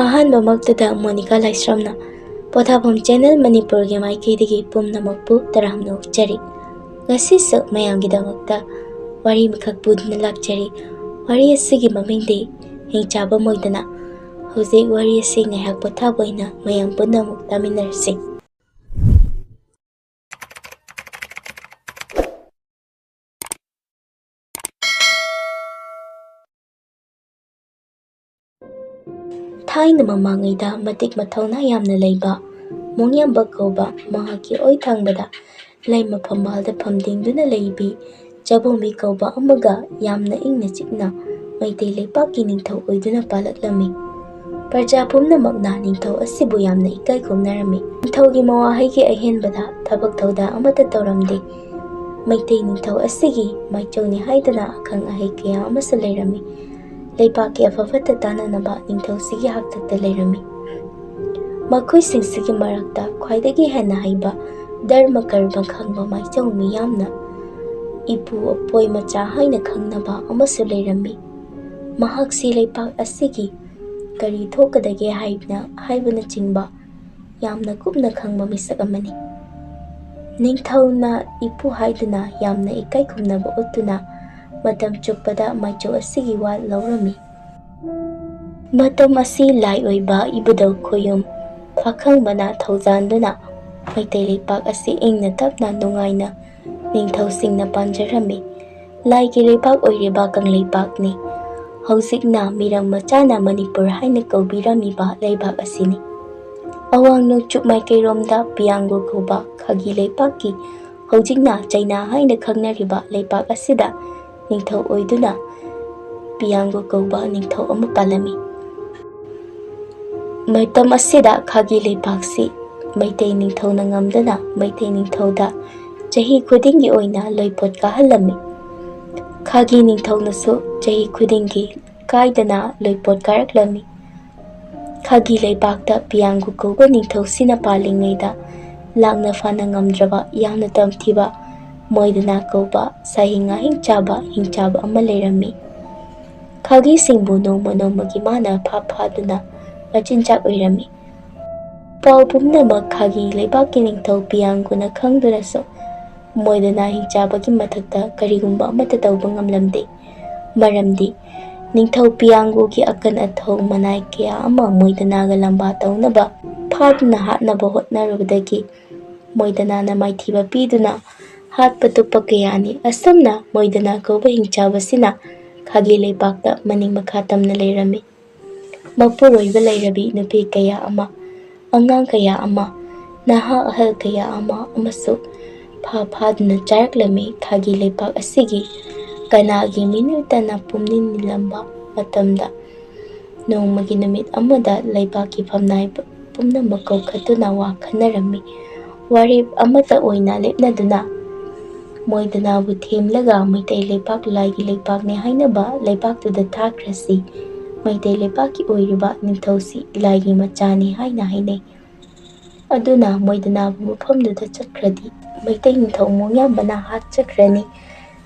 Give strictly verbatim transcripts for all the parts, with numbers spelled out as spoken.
ꯑꯍꯥꯟꯕꯃꯛꯇꯗ Monica ꯂꯥꯏꯁ꯭ꯔꯝꯅ ꯄꯣꯊꯥꯐꯝ channel ꯃꯅꯤꯄꯨꯔꯒꯤ ꯃꯥꯏꯀꯩꯗꯒꯤ ꯄꯨꯝꯅꯃꯛꯄꯨ ꯇꯔꯥꯝꯅ ꯑꯣꯛꯆꯔꯤ꯫ ꯉꯁꯤꯁꯨ ꯃꯌꯥꯝꯒꯤꯗꯃꯛꯇ ꯋꯥꯔꯤ ꯑꯃꯈꯛ ꯄꯨꯗꯨꯅ ꯂꯥꯛꯆꯔꯤ꯫ ꯋꯥꯔꯤ ꯑꯁꯤꯒꯤ ꯃꯃꯤꯡꯗꯤ ꯍꯤꯡꯆꯥꯕ ꯃꯣꯏꯗꯅ꯫ ꯍꯧꯖꯤꯛ ꯋꯥꯔꯤ ꯑꯁꯤ ꯉꯥꯏꯍꯥꯛ ꯄꯣꯊꯥꯕ ꯑꯣꯏꯅ ꯃꯌꯥꯝ ꯄꯨꯟꯅ ꯑꯃꯨꯛ ꯇꯥꯃꯤꯟꯅꯔꯁꯤ꯫ ꯊꯥꯏꯅ ꯃꯃꯥꯡꯉꯩꯗ ꯃꯇꯤꯛ ꯃꯊꯧꯅꯥ ꯌꯥꯝꯅ ꯂꯩꯕ ꯃꯣꯡꯌꯥꯝꯕ ꯀꯧꯕ ꯃꯍꯥꯛꯀꯤ ꯑꯣꯏ ꯊꯪꯕꯗ ꯂꯩꯃ ꯐꯝꯕꯥꯜꯗ ꯐꯝꯗꯤꯡꯗꯨꯅ ꯂꯩꯕꯤ ꯆꯕꯣꯝꯕꯤ ꯀꯧꯕ ꯑꯃꯒ ꯌꯥꯝꯅ ꯏꯪꯅ ꯆꯤꯛꯅ ꯃꯩꯇꯩ ꯂꯩꯄꯥꯛꯀꯤ ꯅꯤꯡꯊꯧ ꯑꯣꯏꯗꯨꯅ ꯄꯥꯜꯂꯛꯂꯝꯃꯤ꯫ ꯄ꯭ꯔꯖꯥ ꯄꯨꯝꯅꯃꯛꯅ ꯅꯤꯡꯊꯧ ꯑꯁꯤꯕꯨ ꯌꯥꯝꯅ ꯏꯀꯥꯏ ꯈꯨꯝꯅꯔꯝꯃꯤ꯫ ꯅꯤꯡꯊꯧꯒꯤ ꯃꯋꯥꯍꯩꯒꯤ ꯑꯍꯦꯟꯕꯗ ꯊꯕꯛ ꯊꯧꯗꯥ ꯑꯃꯠꯇ ꯇꯧꯔꯝꯗꯦ꯫ ꯃꯩꯇꯩ ꯅꯤꯡꯊꯧ ꯑꯁꯤꯒꯤ ꯃꯥꯏꯆꯧꯅꯤ ꯍꯥꯏꯗꯨꯅ ꯑꯈꯪ ꯑꯍꯩ ꯀꯌꯥ ꯑꯃꯁꯨ ꯂꯩꯔꯝꯃꯤ꯫ ꯂꯩꯄꯥꯛꯀꯤ ꯑꯐ ꯐꯠꯇ ꯇꯥꯟꯅꯅꯕ ꯅꯤꯡꯊꯧꯁꯤꯒꯤ ꯍꯥꯛꯇꯛꯇ ꯂꯩꯔꯝꯃꯤ꯫ ꯃꯈꯣꯏꯁꯤꯡꯁꯤꯒꯤ ꯃꯔꯛꯇ ꯈ꯭ꯋꯥꯏꯗꯒꯤ ꯍꯦꯟꯅ ꯍꯩꯕ ꯙꯔꯃ ꯀꯔꯃ ꯈꯪꯕ ꯃꯥꯏꯆꯧ ꯃꯤꯌꯥꯝꯅ ꯏꯄꯨ ꯑꯄꯣꯏ ꯃꯆꯥ ꯍꯥꯏꯅ ꯈꯪꯅꯕ ꯑꯃꯁꯨ ꯂꯩꯔꯝꯃꯤ꯫ ꯃꯍꯥꯛꯁꯤ ꯂꯩꯄꯥꯛ ꯑꯁꯤꯒꯤ ꯀꯔꯤ ꯊꯣꯛꯀꯗꯒꯦ ꯍꯥꯏꯅ ꯍꯥꯏꯕꯅꯆꯤꯡꯕ ꯌꯥꯝꯅ ꯀꯨꯞꯅ ꯈꯪꯕ ꯃꯤꯁꯛ ꯑꯃꯅꯤ꯫ ꯅꯤꯡꯊꯧꯅ ꯏꯄꯨ ꯍꯥꯏꯗꯨꯅ ꯌꯥꯝꯅ ꯏꯀꯥꯏ ꯈꯨꯝꯅꯕ ꯎꯠꯇꯨꯅ ꯃꯇꯝ ꯆꯨꯞꯄꯗ ꯃꯥꯏꯆꯧ ꯑꯁꯤꯒꯤ ꯋꯥ ꯂꯧꯔꯝꯃꯤ꯫ ꯃꯇꯝ ꯑꯁꯤ ꯂꯥꯏ ꯑꯣꯏꯕ ꯏꯕꯨꯙꯧ ꯈꯣꯌꯨꯝ ꯄꯥꯈꯪꯕꯅ ꯊꯧꯖꯥꯟꯗꯨꯅ ꯃꯩꯇꯩ ꯂꯩꯄꯥꯛ ꯑꯁꯤ ꯏꯪꯅ ꯇꯞꯅ ꯅꯨꯡꯉꯥꯏꯅ ꯅꯤꯡꯊꯧꯁꯤꯡꯅ ꯄꯥꯟꯖꯔꯝꯃꯤ꯫ ꯂꯥꯏꯒꯤ ꯂꯩꯄꯥꯛ ꯑꯣꯏꯔꯤꯕ ꯀꯪꯂꯩꯄꯥꯛꯅꯤ꯫ ꯍꯧꯖꯤꯛꯅ ꯃꯤꯔꯝ ꯃꯆꯥꯅ ꯃꯅꯤꯄꯨꯔ ꯍꯥꯏꯅ ꯀꯧꯕꯤꯔꯝꯃꯤꯕ ꯂꯩꯕꯥꯛ ꯑꯁꯤꯅꯤ꯫ ꯑꯋꯥꯡ ꯅꯣꯡꯆꯨꯞ ꯃꯥꯏꯀꯩꯔꯣꯝꯗ ꯄꯤꯌꯥꯡꯒꯨ ꯀꯧꯕ ꯈꯥꯒꯤ ꯂꯩꯄꯥꯛꯀꯤ, ꯍꯧꯖꯤꯛꯅ ꯆꯩꯅꯥ ꯍꯥꯏꯅ ꯈꯪꯅꯔꯤꯕ ꯂꯩꯄꯥꯛ ꯑꯁꯤꯗ ꯅꯤꯡꯊꯧ ꯑꯣꯏꯗꯨꯅ ꯄꯤꯌꯥꯡꯒꯨ ꯀꯧꯕ ꯅꯤꯡꯊꯧ ꯑꯃ ꯄꯥꯜꯂꯝꯃꯤ꯫ ꯃꯇꯝ ꯑꯁꯤꯗ ꯈꯥꯒꯤ ꯂꯩꯄꯥꯛꯁꯤ ꯃꯩꯇꯩ ꯅꯤꯡꯊꯧꯅ ꯉꯝꯗꯨꯅ ꯃꯩꯇꯩ ꯅꯤꯡꯊꯧꯗ ꯆꯍꯤ ꯈꯨꯗꯤꯡꯒꯤ ꯑꯣꯏꯅ ꯂꯣꯏꯄꯣꯠ ꯀꯥꯍꯜꯂꯝꯃꯤ꯫ ꯈꯥꯒꯤ ꯅꯤꯡꯊꯧꯅꯁꯨ ꯆꯍꯤ ꯈꯨꯗꯤꯡꯒꯤ ꯀꯥꯏꯗꯅ ꯂꯣꯏꯄꯣꯠ ꯀꯥꯔꯛꯂꯝꯃꯤ꯫ ꯈꯥꯒꯤ ꯂꯩꯄꯥꯛꯇ ꯄꯤꯌꯥꯡꯒꯨ ꯀꯧꯕ ꯅꯤꯡꯊꯧꯁꯤꯅ ꯄꯥꯜꯂꯤꯉꯩꯗ ꯂꯥꯛꯅ ꯐꯥꯅ ꯉꯝꯗ꯭ꯔꯕ ꯌꯥꯝꯅ ꯇꯝꯊꯤꯕ ꯃꯣꯏꯗꯅꯥ ꯀꯧꯕ ꯁꯥꯍꯤꯡ ꯉꯥꯍꯤꯡ ꯆꯥꯕ ꯍꯤꯡꯆꯥꯕ ꯑꯃ ꯂꯩꯔꯝꯃꯤ꯫ ꯈꯥꯒꯤꯁꯤꯡꯕꯨ ꯅꯣꯡꯃ ꯅꯣꯡꯃꯒꯤ ꯃꯥꯅ ꯐꯥ ꯐꯥꯗꯨꯅ ꯃꯆꯤꯟꯖꯥꯛ ꯑꯣꯏꯔꯝꯃꯤ꯫ ꯄꯥꯎ ꯄꯨꯝꯅꯃꯛ ꯈꯥꯒꯤ ꯂꯩꯕꯥꯛꯀꯤ ꯅꯤꯡꯊꯧ ꯄꯤꯌꯥꯡꯒꯨꯅ ꯈꯪꯗꯨꯅꯁꯨ ꯃꯣꯏꯗꯅꯥ ꯍꯤꯡꯆꯥꯕꯒꯤ ꯃꯊꯛꯇ ꯀꯔꯤꯒꯨꯝꯕ ꯑꯃꯠꯇ ꯇꯧꯕ ꯉꯝꯂꯝꯗꯦ꯫ ꯃꯔꯝꯗꯤ ꯅꯤꯡꯊꯧ ꯄꯤꯌꯥꯡꯒꯨꯒꯤ ꯑꯀꯟ ꯑꯊꯧ ꯃꯅꯥꯏ ꯀꯌꯥ ꯑꯃ ꯃꯣꯏꯗꯅꯥꯒ ꯂꯝꯕꯥ ꯇꯧꯅꯕ ꯐꯥꯗꯨꯅ ꯍꯥꯠꯅꯕ ꯍꯣꯠꯅꯔꯨꯕꯗꯒꯤ ꯃꯣꯏꯗꯅꯥꯅ ꯃꯥꯏꯊꯤꯕ ꯄꯤꯗꯨꯅ ꯍꯥꯠꯄ ꯇꯨꯞꯄ ꯀꯌꯥꯅꯤ꯫ ꯑꯁꯨꯝꯅ ꯃꯣꯏꯗꯅꯥ ꯀꯧꯕ ꯍꯤꯡꯆꯥꯕꯁꯤꯅ ꯈꯥꯒꯤ ꯂꯩꯄꯥꯛꯇ ꯃꯅꯤꯡ ꯃꯈꯥ ꯇꯝꯅ ꯂꯩꯔꯝꯃꯤ꯫ ꯃꯄꯨꯔꯣꯏꯕ ꯂꯩꯔꯕꯤ ꯅꯨꯄꯤ ꯀꯌꯥ ꯑꯃ, ꯑꯉꯥꯡ ꯀꯌꯥ ꯑꯃ, ꯅꯍꯥ ꯑꯍꯜ ꯀꯌꯥ ꯑꯃ ꯑꯃꯁꯨ ꯐꯥ ꯐꯥꯗꯨꯅ ꯆꯥꯔꯛꯂꯝꯃꯤ꯫ ꯈꯥꯒꯤ ꯂꯩꯄꯥꯛ ꯑꯁꯤꯒꯤ ꯀꯅꯥꯒꯤ ꯃꯤꯅꯨꯇꯅ ꯄꯨꯝꯅꯤꯟ ꯅꯤꯜꯂꯝꯕ ꯃꯇꯝꯗ ꯅꯣꯡꯃꯒꯤ ꯅꯨꯃꯤꯠ ꯑꯃꯗ ꯂꯩꯕꯥꯛꯀꯤ ꯐꯝꯅꯥꯏꯕ ꯄꯨꯝꯅꯃꯛ ꯀꯧꯈꯠꯇꯨꯅ ꯋꯥ ꯈꯟꯅꯔꯝꯃꯤ꯫ ꯋꯥꯔꯦꯞ ꯑꯃꯠꯇ ꯑꯣꯏꯅ ꯂꯦꯞꯅꯗꯨꯅ ꯃꯣꯏꯗꯅꯥꯕꯨ ꯊꯦꯝꯂꯒ ꯃꯩꯇꯩ ꯂꯩꯄꯥꯛ ꯂꯥꯏꯒꯤ ꯂꯩꯄꯥꯛꯅꯤ ꯍꯥꯏꯅꯕ ꯂꯩꯄꯥꯛꯇꯨꯗ ꯊꯥꯈ꯭ꯔꯁꯤ꯫ ꯃꯩꯇꯩ ꯂꯩꯄꯥꯛꯀꯤ ꯑꯣꯏꯔꯤꯕ ꯅꯤꯡꯊꯧꯁꯤ ꯂꯥꯏꯒꯤ ꯃꯆꯥꯅꯤ ꯍꯥꯏꯅ ꯍꯥꯏꯅꯩ꯫ ꯑꯗꯨꯅ ꯃꯣꯏꯗꯅꯥꯕꯨ ꯃꯐꯝꯗꯨꯗ ꯆꯠꯈ꯭ꯔꯗꯤ ꯃꯩꯇꯩ ꯅꯤꯡꯊꯧ ꯃꯣꯡꯌꯥꯝꯕꯅ ꯍꯥꯠꯆꯈ꯭ꯔꯅꯤ꯫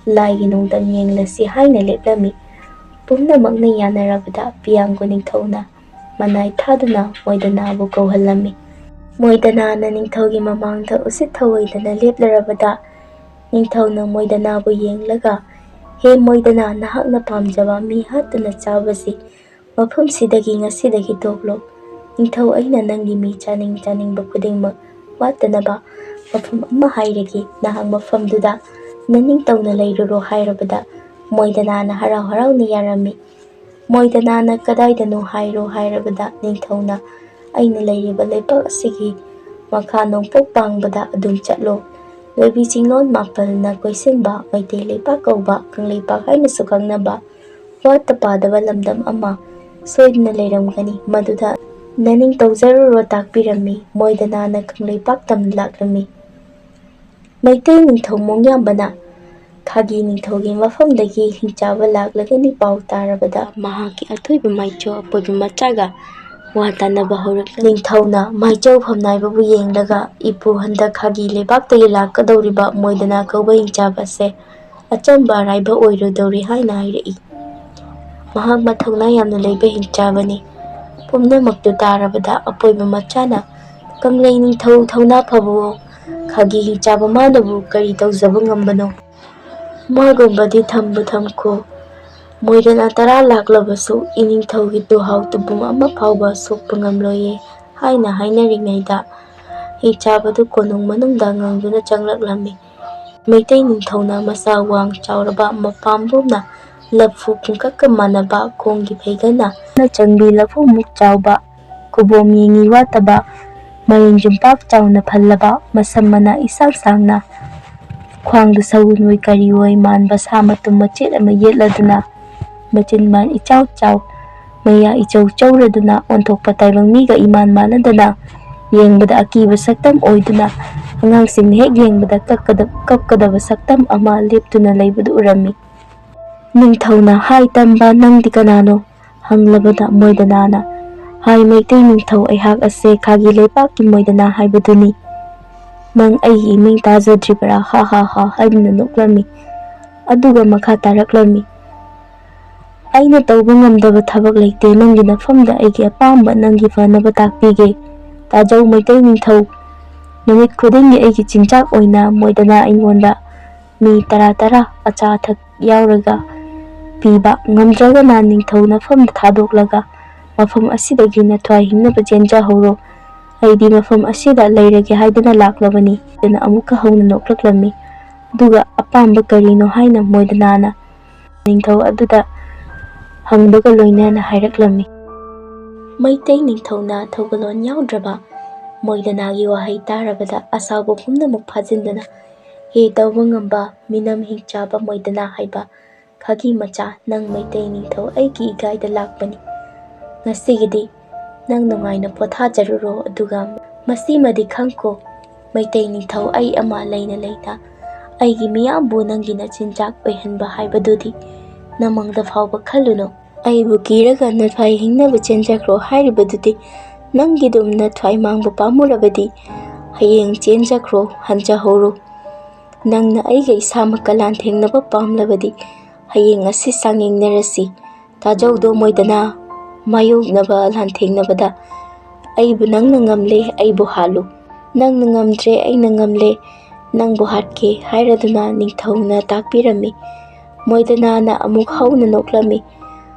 ꯂꯥꯏꯒꯤ ꯅꯣꯡꯗꯝ ꯌꯦꯡꯂꯁꯤ ꯍꯥꯏꯅ ꯂꯦꯞꯂꯝꯃꯤ꯫ ꯄꯨꯝꯅꯃꯛꯅ ꯌꯥꯅꯔꯕꯗ ꯄꯤꯌꯥꯡꯒꯨ ꯅꯤꯡꯊꯧꯅ ꯃꯅꯥꯏ ꯊꯥꯗꯨꯅ ꯃꯣꯏꯗꯅꯥꯕꯨ ꯀꯧꯍꯜꯂꯝꯃꯤ꯫ ꯃꯣꯏꯗꯅꯥꯅ ꯅꯤꯡꯊꯧꯒꯤ ꯃꯃꯥꯡꯗ ꯎꯁꯤꯠ ꯊꯧꯑꯣꯏꯗꯅ ꯂꯦꯞꯂꯔꯕꯗ ꯅꯤꯡꯊꯧꯅ ꯃꯣꯏꯗꯅꯥꯕꯨ ꯌꯦꯡꯂꯒ, "ꯍꯦ ꯃꯣꯏꯗꯅꯥ, ꯅꯍꯥꯛꯅ ꯄꯥꯝꯖꯕ ꯃꯤ ꯍꯥꯠꯇꯨꯅ ꯆꯥꯕꯁꯤ ꯃꯐꯝꯁꯤꯗꯒꯤ ꯉꯁꯤꯗꯒꯤ ꯇꯣꯛꯂꯣ꯫ ꯅꯤꯡꯊꯧ ꯑꯩꯅ ꯅꯪꯒꯤ ꯃꯤ ꯆꯥꯅꯤꯡ ꯆꯥꯅꯤꯡꯕ ꯈꯨꯗꯤꯡꯃꯛ ꯋꯥꯠꯇꯅꯕ ꯃꯐꯝ ꯑꯃ ꯍꯥꯏꯔꯒꯦ꯫ ꯅꯍꯥꯛ ꯃꯐꯝꯗꯨꯗ ꯅꯅꯤꯡꯇꯧꯅ ꯂꯩꯔꯨꯔꯣ" ꯍꯥꯏꯔꯕꯗ ꯃꯣꯏꯗꯅꯥꯅ ꯍꯔꯥꯎ ꯍꯔꯥꯎꯅ ꯌꯥꯔꯝꯃꯤ꯫ ꯃꯣꯏꯗꯅꯥꯅ ꯀꯗꯥꯏꯗꯅꯣ ꯍꯥꯏꯔꯣ ꯍꯥꯏꯔꯕꯗ ꯅꯤꯡꯊꯧꯅ, "ꯑꯩꯅ ꯂꯩꯔꯤꯕ ꯂꯩꯄꯥꯛ ꯑꯁꯤꯒꯤ ꯃꯈꯥ ꯅꯣꯡꯄꯣꯛ ꯄꯥꯡꯕꯗ ꯑꯗꯨꯝ ꯆꯠꯂꯣ꯫ ꯂꯣꯏꯕꯤ ꯆꯤꯡꯂꯣꯟ ꯃꯥꯄꯜꯅ ꯀꯣꯏꯁꯤꯟꯕ ꯃꯩꯇꯩ ꯂꯩꯄꯥꯛ ꯀꯧꯕ ꯀꯪꯂꯩꯄꯥꯛ ꯍꯥꯏꯅꯁꯨ ꯈꯪꯅꯕ ꯋꯥꯠꯇ ꯄꯥꯗꯕ ꯂꯝꯗꯝ ꯑꯃ ꯁꯣꯏꯗꯅ ꯂꯩꯔꯝꯒꯅꯤ꯫ ꯃꯗꯨꯗ ꯅꯅꯤꯡ ꯇꯧꯖꯔꯨꯔꯣ" ꯇꯥꯛꯄꯤꯔꯝꯃꯤ꯫ ꯃꯣꯏꯗꯅꯥꯅ ꯀꯪꯂꯩꯄꯥꯛ ꯇꯝꯅ ꯂꯥꯛꯂꯝꯃꯤ꯫ ꯃꯩꯇꯩ ꯅꯤꯡꯊꯧ ꯃꯣꯡꯌꯥꯝꯕꯅ ꯈꯥꯒꯤ ꯅꯤꯡꯊꯧꯒꯤ ꯃꯐꯝꯗꯒꯤ ꯍꯤꯡꯆꯥꯕ ꯂꯥꯛꯂꯒꯅꯤ ꯄꯥꯎ ꯇꯥꯔꯕꯗ ꯃꯍꯥꯛꯀꯤ ꯑꯊꯣꯏꯕ ꯃꯥꯏꯆꯧ ꯑꯄꯣꯏꯕ ꯃꯆꯥꯒ ꯋꯥ ꯇꯥꯅꯕ ꯍꯧꯔꯛꯂꯤ꯫ ꯅꯤꯡꯊꯧꯅ ꯃꯥꯏꯆꯧ ꯐꯝꯅꯥꯏꯕꯕꯨ ꯌꯦꯡꯂꯒ, "ꯏꯄꯨ, ꯍꯟꯗꯛ ꯈꯥꯒꯤ ꯂꯩꯕꯥꯛꯇꯒꯤ ꯂꯥꯛꯀꯗꯧꯔꯤꯕ ꯃꯣꯏꯗꯅꯥ ꯀꯧꯕ ꯍꯤꯡꯆꯥꯕ ꯑꯁꯦ ꯑꯆꯝꯕ ꯑꯔꯥꯏꯕ ꯑꯣꯏꯔꯣꯏꯗꯧꯔꯤ" ꯍꯥꯏꯅ ꯍꯥꯏꯔꯛꯏ꯫ "ꯃꯍꯥꯛ ꯃꯊꯧꯅꯥ ꯌꯥꯝꯅ ꯂꯩꯕ ꯍꯤꯡꯆꯥꯕꯅꯤ꯫ ꯄꯨꯝꯅꯃꯛꯇꯨ ꯇꯥꯔꯕꯗ ꯑꯄꯣꯏꯕ ꯃꯆꯥꯅ, "ꯀꯪꯂꯩ ꯅꯤꯡꯊꯧ ꯊꯧꯅꯥ ꯐꯕꯋꯣ, ꯈꯥꯒꯤ ꯍꯤꯡꯆꯥꯕ ꯃꯥꯅꯕꯨ ꯀꯔꯤ ꯇꯧꯖꯕ ꯉꯝꯕꯅꯣ?" ꯃꯥꯒꯨꯝꯕꯗꯤ ꯊꯝꯕꯨ ꯊꯝꯈꯣ, ꯃꯣꯏꯗꯅꯥ ꯇꯔꯥ ꯂꯥꯛꯂꯕꯁꯨ ꯏꯅꯤꯡꯊꯧꯒꯤ ꯇꯨꯍꯥꯎ ꯇꯨꯕꯨꯝ ꯑꯃ ꯐꯥꯎꯕ ꯁꯣꯛꯄ ꯉꯝꯂꯣꯏꯌꯦ ꯍꯥꯏꯅ ꯍꯥꯏꯅꯔꯤꯉꯩꯗ, ꯍꯤꯡꯆꯥꯕꯗꯨ ꯀꯣꯅꯨꯡ ꯃꯅꯨꯡꯗ ꯉꯪꯗꯨꯅ ꯆꯪꯂꯛꯂꯝꯃꯤ꯫ ꯃꯩꯇꯩ ꯅꯤꯡꯊꯧꯅ ꯃꯁꯥ ꯋꯥꯡ ꯆꯥꯎꯔꯕ ꯃꯄꯥꯝꯕꯣꯝꯅ ꯂꯐꯨ ꯄꯨꯡꯀꯛꯀ ꯃꯥꯟꯅꯕ ꯈꯣꯡꯒꯤ ꯐꯩꯒꯟꯅ ꯆꯪꯕꯤ ꯂꯐꯨꯃꯨꯛ ꯆꯥꯎꯕ, ꯈꯨꯕꯣꯝ ꯌꯦꯡꯉꯤ ꯋꯥꯠꯇꯕ, ꯃꯔꯤꯡ ꯌꯨꯝꯄꯥꯛ ꯆꯥꯎꯅ ꯐꯜꯂꯕ, ꯃꯁꯝ ꯃꯅꯥ ꯏꯁꯥꯡ ꯁꯥꯡꯅ, ꯈ꯭ꯋꯥꯡꯗ ꯁꯎꯟꯑꯣꯏ ꯀꯔꯤꯑꯣꯏ ꯃꯥꯟꯕ ꯁꯥ ꯃꯇꯨꯝ ꯃꯆꯦꯠ ꯑꯃ ꯌꯦꯠꯂꯗꯨꯅ, ꯃꯆꯤꯟ ꯃꯥꯟ ꯏꯆꯥꯎ ꯆꯥꯎ, ꯃꯌꯥ ꯏꯆꯧ ꯆꯧꯔꯗꯨꯅ, ꯑꯣꯟꯊꯣꯛꯄ ꯇꯥꯏꯕꯪ ꯃꯤꯒ ꯏꯃꯥꯟ ꯃꯥꯟꯅꯗꯅ, ꯌꯦꯡꯕꯗ ꯑꯀꯤꯕ ꯁꯛꯇꯝ ꯑꯣꯏꯗꯨꯅ, ꯑꯉꯥꯡꯁꯤꯡꯅ ꯍꯦꯛ ꯌꯦꯡꯕꯗ ꯀꯛꯀꯗ-, ꯀꯞꯀꯗꯕ ꯁꯛꯇꯝ ꯑꯃ ꯂꯦꯞꯇꯨꯅ ꯂꯩꯕꯗꯨ ꯎꯔꯝꯃꯤ꯫ ꯅꯤꯡꯊꯧꯅ, "ꯍꯥꯏ ꯇꯝꯕ, ꯅꯪꯗꯤ ꯀꯅꯥꯅꯣ?" ꯍꯪꯂꯕꯗ ꯃꯣꯏꯗꯅꯥꯅ, "ꯍꯥꯏ ꯃꯩꯇꯩ ꯅꯤꯡꯊꯧ, ꯑꯩꯍꯥꯛ ꯑꯁꯦ ꯈꯥꯒꯤ ꯂꯩꯄꯥꯛꯀꯤ ꯃꯣꯏꯗꯅꯥ ꯍꯥꯏꯕꯗꯨꯅꯤ꯫ ꯅꯪ ꯑꯩꯒꯤ ꯏꯃꯤꯡ ꯇꯥꯖꯗ꯭ꯔꯤꯕꯔꯥ? ꯍꯥ ꯍꯥ ꯍꯥ" ꯍꯥꯏꯗꯨꯅ ꯅꯣꯛꯂꯝꯃꯤ꯫ ꯑꯗꯨꯒ ꯃꯈꯥ ꯇꯥꯔꯛꯂꯝꯃꯤ, "ꯑꯩꯅ ꯇꯧꯕ ꯉꯝꯗꯕ ꯊꯕꯛ ꯂꯩꯇꯦ꯫ ꯅꯪꯒꯤ ꯅꯐꯝꯗ ꯑꯩꯒꯤ ꯑꯄꯥꯝꯕ ꯅꯪꯒꯤ ꯐꯅꯕ ꯇꯥꯛꯄꯤꯒꯦ꯫ ꯇꯥꯖꯧ ꯃꯩꯇꯩ ꯅꯤꯡꯊꯧ, ꯅꯨꯃꯤꯠ ꯈꯨꯗꯤꯡꯒꯤ ꯑꯩꯒꯤ ꯆꯤꯟꯖꯥꯛ ꯑꯣꯏꯅ ꯃꯣꯏꯗꯅꯥ ꯑꯩꯉꯣꯟꯗ ꯃꯤ ꯇꯔꯥ ꯇꯔꯥ ꯑꯆꯥ ꯑꯊꯛ ꯌꯥꯎꯔꯒ ꯄꯤꯕ, ꯉꯝꯗ꯭ꯔꯒꯅ ꯅꯤꯡꯊꯧ ꯅꯐꯝꯗ ꯊꯥꯗꯣꯛꯂꯒ ꯃꯐꯝ ꯑꯁꯤꯗꯒꯤ ꯅꯊ꯭ꯋꯥꯏ ꯍꯤꯡꯅꯕ ꯆꯦꯟꯖꯍꯧꯔꯣ꯫ ꯑꯩꯗꯤ ꯃꯐꯝ ꯑꯁꯤꯗ ꯂꯩꯔꯒꯦ ꯍꯥꯏꯗꯨꯅ ꯂꯥꯛꯂꯕꯅꯤ" ꯍꯥꯏꯅ ꯑꯃꯨꯛꯀ ꯍꯧꯅ ꯅꯣꯛꯂꯛꯂꯝꯃꯤ꯫ ꯑꯗꯨꯒ ꯑꯄꯥꯝꯕ ꯀꯔꯤꯅꯣ ꯍꯥꯏꯅ ꯃꯣꯏꯗꯅꯥꯅ ꯅꯤꯡꯊꯧ ꯑꯗꯨꯗ ꯍꯪꯕꯒ ꯂꯣꯏꯅꯅ ꯍꯥꯏꯔꯛꯂꯝꯃꯤ꯫ ꯃꯩꯇꯩ ꯅꯤꯡꯊꯧꯅ ꯊꯧꯒꯜꯂꯣꯟ ꯌꯥꯎꯗ꯭ꯔꯕ ꯃꯣꯏꯗꯅꯥꯒꯤ ꯋꯥꯍꯩ ꯇꯥꯔꯕꯗ ꯑꯁꯥꯎꯕ ꯄꯨꯝꯅꯃꯛ ꯐꯥꯖꯤꯟꯗꯨꯅ, "ꯍꯦ ꯇꯧꯕ ꯉꯝꯕ, ꯃꯤꯅꯝ ꯍꯤꯡꯆꯥꯕ ꯃꯣꯏꯗꯅꯥ ꯍꯥꯏꯕ ꯈꯥꯒꯤ ꯃꯆꯥ, ꯅꯪ ꯃꯩꯇꯩ ꯅꯤꯡꯊꯧ ꯑꯩꯒꯤ ꯏꯒꯥꯏꯗ ꯂꯥꯛꯄꯅꯤ꯫ ꯉꯁꯤꯒꯤꯗꯤ ꯅꯪ ꯅꯨꯡꯉꯥꯏꯅ ꯄꯣꯊꯥꯖꯔꯨꯔꯣ, ꯑꯗꯨꯒ ꯃꯁꯤꯃꯗꯤ ꯈꯪꯈꯣ, ꯃꯩꯇꯩ ꯅꯤꯡꯊꯧ ꯑꯩ ꯑꯃ ꯂꯩꯅ ꯂꯩꯅ ꯑꯩꯒꯤ ꯃꯤꯌꯥꯝꯕꯨ ꯅꯪꯒꯤ ꯅꯆꯤꯟꯖꯥꯛ ꯑꯣꯏꯍꯟꯕ ꯍꯥꯏꯕꯗꯨꯗꯤ ꯅꯃꯪꯗ ꯐꯥꯎꯕ ꯈꯜꯂꯨꯅꯨ꯫ ꯑꯩꯕꯨ ꯀꯤꯔꯒ ꯅꯊ꯭ꯋꯥꯏ ꯍꯤꯡꯅꯕ ꯆꯦꯟꯖꯈ꯭ꯔꯣ ꯍꯥꯏꯔꯤꯕꯗꯨꯗꯤ, ꯅꯪꯒꯤꯗꯨꯝ ꯅꯊ꯭ꯋꯥꯏ ꯃꯥꯡꯕ ꯄꯥꯝꯃꯨꯔꯕꯗꯤ ꯍꯌꯦꯡ ꯆꯦꯟꯖꯈ꯭ꯔꯣ, ꯍꯟꯖꯍꯧꯔꯣ꯫ ꯅꯪꯅ ꯑꯩꯒ ꯏꯁꯥꯃꯛꯀ ꯂꯥꯟꯊꯦꯡꯅꯕ ꯄꯥꯝꯂꯕꯗꯤ ꯍꯌꯦꯡ ꯑꯁꯤ ꯆꯥꯡꯌꯦꯡꯅꯔꯁꯤ꯫ ꯇꯥꯖꯧꯗꯣ ꯃꯣꯏꯗꯅꯥ?" ꯃꯥꯌꯣꯛꯅꯕ ꯂꯥꯟꯊꯦꯡꯅꯕꯗ "ꯑꯩꯕꯨ ꯅꯪꯅ ꯉꯝꯂꯦ, ꯑꯩꯕꯨ ꯍꯥꯠꯂꯨ꯫ ꯅꯪꯅ ꯉꯝꯗ꯭ꯔꯦ, ꯑꯩꯅ ꯉꯝꯂꯦ, ꯅꯪꯕꯨ ꯍꯥꯠꯀꯦ" ꯍꯥꯏꯔꯗꯨꯅ ꯅꯤꯡꯊꯧꯅ ꯇꯥꯛꯄꯤꯔꯝꯃꯤ꯫ ꯃꯣꯏꯗꯅꯥꯅ ꯑꯃꯨꯛ ꯍꯧꯅ ꯅꯣꯛꯂꯝꯃꯤ꯫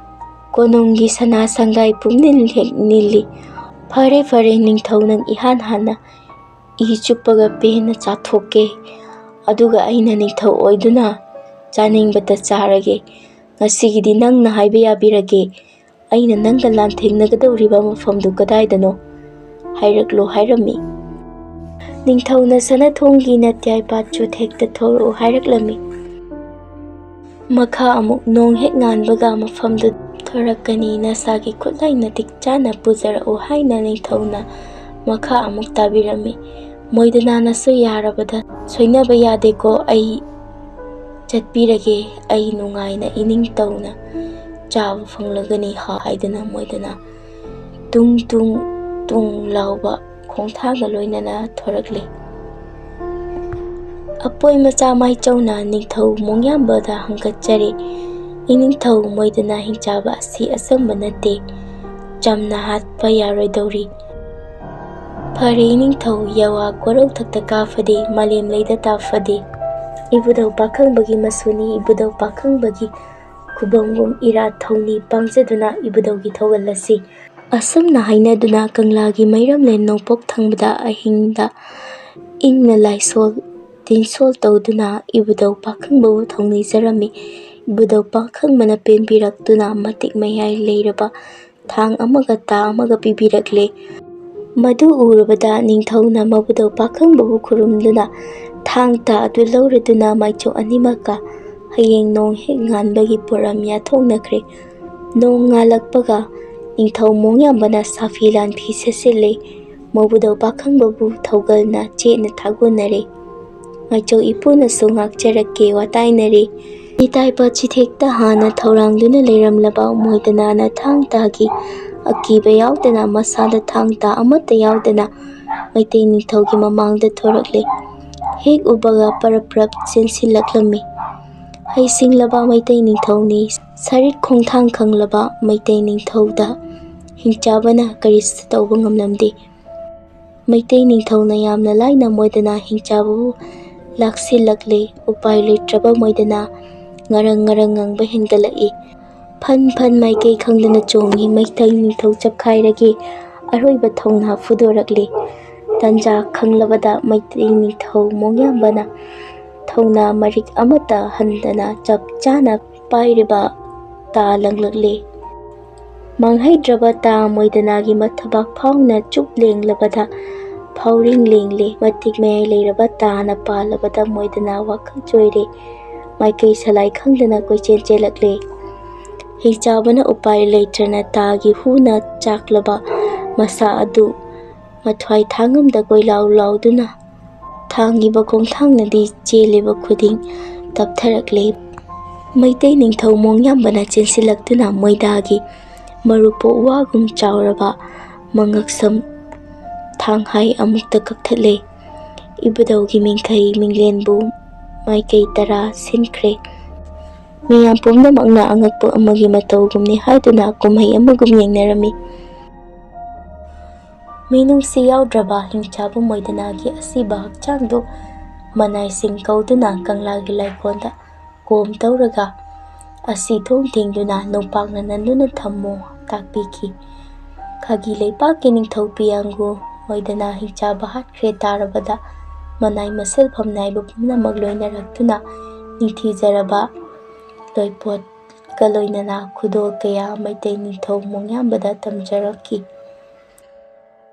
ꯀꯣꯅꯨꯡꯒꯤ ꯁꯅꯥ ꯁꯪꯒꯥꯏ ꯄꯨꯝꯅꯤꯜ ꯍꯦꯛ ꯅꯤꯜꯂꯤ꯫ "ꯐꯔꯦ, ꯐꯔꯦ, ꯅꯤꯡꯊꯧ, ꯅꯪ ꯏꯍꯥꯟ ꯍꯥꯟꯅ ꯏ ꯆꯨꯞꯄꯒ ꯄꯦꯟꯅ ꯆꯥꯊꯣꯛꯀꯦ꯫ ꯑꯗꯨꯒ ꯑꯩꯅ ꯅꯤꯡꯊꯧ ꯑꯣꯏꯗꯨꯅ ꯆꯥꯅꯤꯡꯕꯇ ꯆꯥꯔꯒꯦ꯫ ꯉꯁꯤꯒꯤꯗꯤ ꯅꯪꯅ ꯍꯥꯏꯕ ꯌꯥꯕꯤꯔꯒꯦ꯫ ꯑꯩꯅ ꯅꯪꯒ ꯂꯥꯟꯊꯦꯡꯅꯒꯗꯧꯔꯤꯕ ꯃꯐꯝꯗꯨ ꯀꯗꯥꯏꯗꯅꯣ? ꯍꯥꯏꯔꯛꯂꯣ" ꯍꯥꯏꯔꯝꯃꯤ꯫ ꯅꯤꯡꯊꯧꯅ ꯁꯅꯥꯊꯣꯡꯒꯤ ꯅꯥꯇꯤꯌꯥꯏ ꯄꯥꯠ ꯆꯨꯊꯦꯛꯇ ꯊꯣꯛꯂꯛꯎ ꯍꯥꯏꯔꯛꯂꯝꯃꯤ꯫ ꯃꯈꯥ ꯑꯃꯨꯛ ꯅꯣꯡ ꯍꯦꯛ ꯉꯥꯟꯕꯒ ꯃꯐꯝꯗꯨ ꯊꯣꯔꯛꯀꯅꯤ, ꯅꯁꯥꯒꯤ ꯈꯨꯠꯂꯥꯏ ꯃꯇꯤꯛ ꯆꯥꯅ ꯄꯨꯖꯔꯛꯎ ꯍꯥꯏꯅ ꯅꯤꯡꯊꯧꯅ ꯃꯈꯥ ꯑꯃꯨꯛ ꯇꯥꯕꯤꯔꯝꯃꯤ꯫ ꯃꯣꯏꯗꯅꯥꯅꯁꯨ ꯌꯥꯔꯕꯗ "ꯁꯣꯏꯅꯕ ꯌꯥꯗꯦꯀꯣ, ꯑꯩ ꯆꯠꯄꯤꯔꯒꯦ, ꯑꯩ ꯅꯨꯡꯉꯥꯏꯅ ꯏꯅꯤꯡꯇꯧꯅ ꯆꯥꯕ ꯐꯪꯂꯒꯅꯤ" ꯍꯥꯏꯗꯨꯅ ꯃꯣꯏꯗꯅꯥ ꯇꯨꯡ ꯇꯨꯡ ꯇꯨꯡ ꯂꯥꯎꯕ ꯈꯣꯡꯊꯥꯡꯒ ꯂꯣꯏꯅꯅ ꯊꯣꯔꯛꯂꯤ꯫ ꯑꯄꯣꯏ ꯃꯆꯥ ꯃꯥꯏꯆꯧꯅ ꯅꯤꯡꯊꯧ ꯃꯣꯡꯌꯥꯝꯕꯗ ꯍꯪꯒꯠꯆꯔꯤ, "ꯏꯅꯤꯡꯊꯧ, ꯃꯣꯏꯗꯅꯥ ꯍꯤꯡꯆꯥꯕ ꯑꯁꯤ ꯑꯆꯝꯕ ꯅꯠꯇꯦ, ꯆꯝꯅ ꯍꯥꯠꯄ ꯌꯥꯔꯣꯏꯗꯧꯔꯤ꯫ ꯐꯔꯦ ꯏꯅꯤꯡꯊꯧ, ꯌꯥꯋꯥ ꯀꯣꯔꯧꯊꯛꯇ ꯀꯥꯐꯗꯦ, ꯃꯥꯂꯦꯝ ꯂꯩꯗ ꯇꯥꯐꯗꯦ꯫ ꯏꯕꯨꯙꯧ ꯄꯥꯈꯪꯕꯒꯤ ꯃꯁꯨꯅꯤ, ꯏꯕꯨꯙꯧ ꯄꯥꯈꯪꯕꯒꯤ ꯈꯨꯕꯝꯒꯨꯝ ꯏꯔꯥꯠ ꯊꯧꯅꯤ ꯄꯥꯡꯖꯗꯨꯅ ꯏꯕꯨꯙꯧꯒꯤ ꯊꯧꯒꯜ ꯑꯁꯤ" ꯑꯁꯨꯝꯅ ꯍꯥꯏꯅꯗꯨꯅ ꯀꯪꯂꯥꯒꯤ ꯃꯩꯔꯝꯂꯦꯟ ꯅꯣꯡꯄꯣꯛ ꯊꯪꯕꯗ ꯑꯍꯤꯡꯗ ꯏꯪꯅ ꯂꯥꯏꯁꯣꯜ ꯇꯤꯟꯁꯣꯜ ꯇꯧꯗꯨꯅ ꯏꯕꯨꯙꯧ ꯄꯥꯈꯪꯕꯕꯨ ꯊꯧꯅꯤꯖꯔꯝꯃꯤ꯫ ꯏꯕꯨꯙꯧ ꯄꯥꯈꯪꯕꯅ ꯄꯦꯟꯕꯤꯔꯛꯇꯨꯅ ꯃꯇꯤꯛ ꯃꯌꯥꯏ ꯂꯩꯔꯕ ꯊꯥꯡ ꯑꯃꯒ ꯇꯥ ꯑꯃꯒ ꯄꯤꯕꯤꯔꯛꯂꯦ꯫ ꯃꯗꯨ ꯎꯔꯕꯗ ꯅꯤꯡꯊꯧꯅ ꯃꯕꯨꯙꯧ ꯄꯥꯈꯪꯕꯕꯨ ꯈꯨꯔꯨꯝꯗꯨꯅ ꯊꯥꯡ ꯇꯥ ꯑꯗꯨ ꯂꯧꯔꯗꯨꯅ ꯃꯥꯏꯆꯧ ꯑꯅꯤꯃꯛꯀ ꯍꯌꯦꯡ ꯅꯣꯡ ꯍꯦꯛ ꯉꯥꯟꯕꯒꯤ ꯄꯣꯔꯝ ꯌꯥꯊꯣꯛꯅꯈ꯭ꯔꯦ꯫ ꯅꯣꯡ ꯉꯥꯜꯂꯛꯄꯒ ꯅꯤꯡꯊꯧ ꯃꯣꯡꯌꯥꯝꯕꯅ ꯁꯥꯐꯤ ꯂꯥꯟꯐꯤ ꯁꯦꯠꯆꯤꯜꯂꯦ꯫ ꯃꯕꯨꯙꯧ ꯄꯥꯈꯪꯕꯕꯨ ꯊꯧꯒꯜꯅ ꯆꯦꯠꯅ ꯊꯥꯒꯣꯟꯅꯔꯦ꯫ ꯃꯥꯏꯆꯧ ꯏꯄꯨꯅꯁꯨ ꯉꯥꯛꯆꯔꯛꯀꯦ ꯋꯥꯇꯥꯏꯅꯔꯦ꯫ ꯏꯇꯥꯏꯄ ꯆꯤꯊꯦꯛꯇ ꯍꯥꯟꯅ ꯊꯧꯔꯥꯡꯗꯨꯅ ꯂꯩꯔꯝꯂꯕ ꯃꯣꯏꯗꯅꯥꯅ ꯊꯥꯡ ꯇꯥꯒꯤ ꯑꯀꯤꯕ ꯌꯥꯎꯗꯅ, ꯃꯁꯥꯗ ꯊꯥꯡ ꯇꯥ ꯑꯃꯠꯇ ꯌꯥꯎꯗꯅ ꯃꯩꯇꯩ ꯅꯤꯡꯊꯧꯒꯤ ꯃꯃꯥꯡꯗ ꯊꯣꯔꯛꯂꯦ꯫ ꯍꯦꯛ ꯎꯕꯒ ꯄꯔꯞ ꯄꯔꯞ ꯆꯦꯟꯁꯤꯜꯂꯛꯂꯝꯃꯤ꯫ ꯍꯩꯁꯤꯡꯂꯕ ꯃꯩꯇꯩ ꯅꯤꯡꯊꯧꯅꯤ꯫ ꯁꯔꯤꯠ ꯈꯣꯡꯊꯥꯡ ꯈꯪꯂꯕ ꯃꯩꯇꯩ ꯅꯤꯡꯊꯧꯗ ꯍꯤꯡꯆꯥꯕꯅ ꯀꯔꯤꯁꯨ ꯇꯧꯕ ꯉꯝꯂꯝꯗꯦ꯫ ꯃꯩꯇꯩ ꯅꯤꯡꯊꯧꯅ ꯌꯥꯝꯅ ꯂꯥꯏꯅ ꯃꯣꯏꯗꯅꯥ ꯍꯤꯡꯆꯥꯕꯕꯨ ꯂꯥꯛꯁꯤꯜꯂꯛꯂꯦ꯫ ꯎꯄꯥꯏ ꯂꯩꯇ꯭ꯔꯕ ꯃꯣꯏꯗꯅꯥ ꯉꯔꯪ ꯉꯔꯪ ꯉꯪꯕ ꯍꯦꯟꯒꯠꯂꯛꯏ꯫ ꯐꯟ ꯐꯟ ꯃꯥꯏꯀꯩ ꯈꯪꯗꯅ ꯆꯣꯡꯉꯤ꯫ ꯃꯩꯇꯩ ꯅꯤꯡꯊꯧ ꯆꯞꯈꯥꯏꯔꯒꯦ ꯑꯔꯣꯏꯕ ꯊꯧꯅꯥ ꯐꯨꯗꯣꯔꯛꯂꯦ꯫ ꯇꯟꯖꯥ ꯈꯪꯂꯕꯗ ꯃꯩꯇꯩ ꯅꯤꯡꯊꯧ ꯃꯣꯡꯌꯥꯝꯕꯅ ꯊꯧꯅꯥ ꯃꯔꯤꯛ ꯑꯃꯠꯇ ꯍꯟꯗꯅ ꯆꯞ ꯆꯥꯅ ꯄꯥꯏꯔꯤꯕ ꯇꯥ ꯂꯪꯂꯛꯂꯦ꯫ ꯃꯥꯡꯍꯩꯗ꯭ꯔꯕ ꯇꯥ ꯃꯣꯏꯗꯅꯥꯒꯤ ꯃꯊꯕꯥꯛ ꯐꯥꯎꯅ ꯆꯨꯞ ꯂꯦꯡꯂꯕꯗ ꯐꯥꯎꯔꯤꯡ ꯂꯦꯡꯂꯦ꯫ ꯃꯇꯤꯛ ꯃꯌꯥꯏ ꯂꯩꯔꯕ ꯇꯥꯅ ꯄꯥꯜꯂꯕꯗ ꯃꯣꯏꯗꯅꯥ ꯋꯥꯈꯜ ꯆꯣꯏꯔꯦ꯫ ꯃꯥꯏꯀꯩ ꯁꯂꯥꯏ ꯈꯪꯗꯅ ꯀꯣꯏꯆꯦꯟ ꯆꯦꯜꯂꯛꯂꯦ꯫ ꯍꯤꯡꯆꯥꯕꯅ ꯎꯄꯥꯏ ꯂꯩꯇ꯭ꯔꯅ ꯇꯥꯒꯤ ꯍꯨꯅ ꯆꯥꯛꯂꯕ ꯃꯁꯥ ꯑꯗꯨ ꯃꯊ꯭ꯋꯥꯏ ꯊꯥꯉꯝꯗ ꯀꯣꯏꯂꯥꯎ ꯂꯥꯎꯗꯨꯅ ꯊꯥꯡꯉꯤꯕ ꯈꯣꯡꯊꯥꯡꯅꯗꯤ ꯆꯦꯜꯂꯤꯕ ꯈꯨꯗꯤꯡ ꯇꯞꯊꯔꯛꯂꯦ꯫ ꯃꯩꯇꯩ ꯅꯤꯡꯊꯧ ꯃꯣꯡꯌꯥꯝꯕꯅ ꯆꯦꯟꯁꯤꯜꯂꯛꯇꯨꯅ ꯃꯣꯏꯗꯥꯒꯤ ꯃꯔꯨ ꯄꯣꯛ ꯋꯥꯒꯨꯝ ꯆꯥꯎꯔꯕ ꯃꯉꯛꯁꯝ ꯊꯥꯡꯍꯥꯏ ꯑꯃꯨꯛꯇ ꯀꯛꯊꯠꯂꯦ꯫ ꯏꯕꯨꯙꯧꯒꯤ ꯃꯤꯡꯈꯩ ꯃꯤꯡꯂꯦꯟꯕꯨ ꯃꯥꯏꯀꯩ ꯇꯔꯥ ꯁꯤꯟꯈ꯭ꯔꯦ꯫ ꯃꯤꯌꯥꯝ ꯄꯨꯝꯅꯃꯛꯅ ꯑꯉꯛꯄ ꯑꯃꯒꯤ ꯃꯇꯧꯒꯨꯝꯅꯤ ꯍꯥꯏꯗꯨꯅ ꯀꯨꯝꯍꯩ ꯑꯃꯒꯨꯝ ꯌꯦꯡꯅꯔꯝꯃꯤ꯫ ꯃꯤꯅꯨꯡꯁꯤ ꯌꯥꯎꯗ꯭ꯔꯕ ꯍꯤꯡꯆꯥꯕ ꯃꯣꯏꯗꯅꯥꯒꯤ ꯑꯁꯤꯕ ꯍꯛꯆꯥꯡꯗꯨ ꯃꯅꯥꯏꯁꯤꯡ ꯀꯧꯗꯨꯅ ꯀꯪꯂꯥꯒꯤ ꯂꯥꯏꯀꯣꯟꯗ ꯀꯣꯝ ꯇꯧꯔꯒ ꯑꯁꯤ ꯊꯣꯡ ꯊꯤꯡꯗꯨꯅ ꯅꯣꯡꯄꯥꯛꯅ ꯅꯟꯗꯨꯅ ꯊꯝꯃꯨ ꯇꯥꯛꯄꯤꯈꯤ꯫ ꯈꯥꯒꯤ ꯂꯩꯄꯥꯛꯀꯤ ꯅꯤꯡꯊꯧ ꯄꯤꯌꯥꯡꯒꯨ ꯃꯣꯏꯗꯅꯥ ꯍꯤꯡꯆꯥꯕ ꯍꯥꯠꯈ꯭ꯔꯦ ꯇꯥꯔꯕꯗ ꯃꯅꯥꯏ ꯃꯁꯤꯜꯐꯝ ꯅꯥꯏꯕ ꯄꯨꯝꯅꯃꯛ ꯂꯣꯏꯅꯔꯛꯇꯨꯅ ꯅꯤꯡꯊꯤꯖꯔꯕ ꯂꯣꯏꯄꯣꯠꯀ ꯂꯣꯏꯅꯅ ꯈꯨꯗꯣꯜ ꯀꯌꯥ ꯃꯩꯇꯩ ꯅꯤꯡꯊꯧ ꯃꯣꯡꯌꯥꯝꯕꯗ ꯇꯝꯖꯔꯛꯈꯤ꯫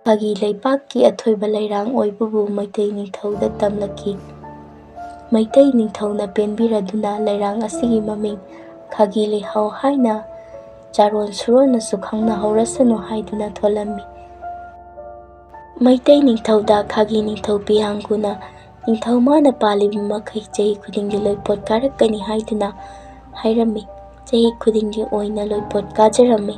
ꯈꯥꯒꯤ ꯂꯩꯄꯥꯛꯀꯤ ꯑꯊꯣꯏꯕ ꯂꯩꯔꯥꯡ ꯑꯣꯏꯕꯕꯨ ꯃꯩꯇꯩ ꯅꯤꯡꯊꯧꯗ ꯇꯝꯂꯛꯈꯤ꯫ ꯃꯩꯇꯩ ꯅꯤꯡꯊꯧꯅ ꯄꯦꯟꯕꯤꯔꯗꯨꯅ ꯂꯩꯔꯥꯡ ꯑꯁꯤꯒꯤ ꯃꯃꯤꯡ ꯈꯥꯒꯤ ꯂꯩꯍꯥꯎ ꯍꯥꯏꯅ ꯆꯥꯔꯣꯟ ꯁꯨꯔꯣꯟꯅꯁꯨ ꯈꯪꯅꯍꯧꯔꯁꯅꯨ ꯍꯥꯏꯗꯨꯅ ꯊꯣꯜꯂꯝꯃꯤ꯫ ꯃꯩꯇꯩ ꯅꯤꯡꯊꯧꯗ ꯈꯥꯒꯤ ꯅꯤꯡꯊꯧ ꯄꯤꯌꯥꯡꯒꯨꯅ ꯅꯤꯡꯊꯧ ꯃꯥꯅ ꯄꯥꯜꯂꯤꯕ ꯃꯈꯩ ꯆꯍꯤ ꯈꯨꯗꯤꯡꯒꯤ ꯂꯣꯏꯄꯣꯠ ꯀꯥꯔꯛꯀꯅꯤ ꯍꯥꯏꯗꯨꯅ ꯍꯥꯏꯔꯝꯃꯤ꯫ ꯆꯍꯤ ꯈꯨꯗꯤꯡꯒꯤ ꯑꯣꯏꯅ ꯂꯣꯏꯄꯣꯠ ꯀꯥꯖꯔꯝꯃꯤ꯫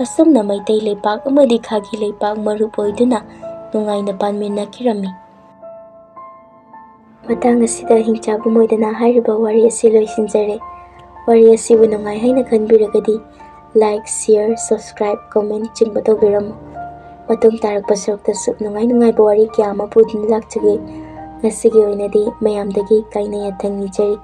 ꯑꯁꯨꯝꯅ ꯃꯩꯇꯩ ꯂꯩꯄꯥꯛ ꯑꯃꯗꯤ ꯈꯥꯒꯤ ꯂꯩꯄꯥꯛ ꯃꯔꯨꯞ ꯑꯣꯏꯗꯨꯅ ꯅꯨꯡꯉꯥꯏꯅ ꯄꯥꯟꯃꯤꯟꯅꯈꯤꯔꯝꯃꯤ꯫ ꯃꯇꯥꯡ ꯑꯁꯤꯗ ꯍꯤꯡꯆꯥꯕ ꯃꯣꯏꯗꯅꯥ ꯍꯥꯏꯔꯤꯕ ꯋꯥꯔꯤ ꯑꯁꯤ ꯂꯣꯏꯁꯤꯟꯖꯔꯦ꯫ ꯋꯥꯔꯤ ꯑꯁꯤꯕꯨ ꯅꯨꯡꯉꯥꯏ ꯍꯥꯏꯅ ꯈꯟꯕꯤꯔꯒꯗꯤ like, share, subscribe, comment ꯆꯤꯡꯕ ꯇꯧꯕꯤꯔꯝꯃꯨ꯫ ꯃꯇꯨꯡ ꯇꯥꯔꯛꯄ ꯁꯔꯨꯛꯇꯁꯨ ꯅꯨꯡꯉꯥꯏ ꯅꯨꯡꯉꯥꯏꯕ ꯋꯥꯔꯤ ꯀꯌꯥ ꯑꯃ ꯄꯨꯗꯨꯅ ꯂꯥꯛꯆꯒꯦ꯫ ꯉꯁꯤꯒꯤ ꯑꯣꯏꯅꯗꯤ ꯃꯌꯥꯝꯗꯒꯤ ꯀꯥꯏꯅ ꯌꯥꯊꯪ ꯅꯤꯖꯔꯤ꯫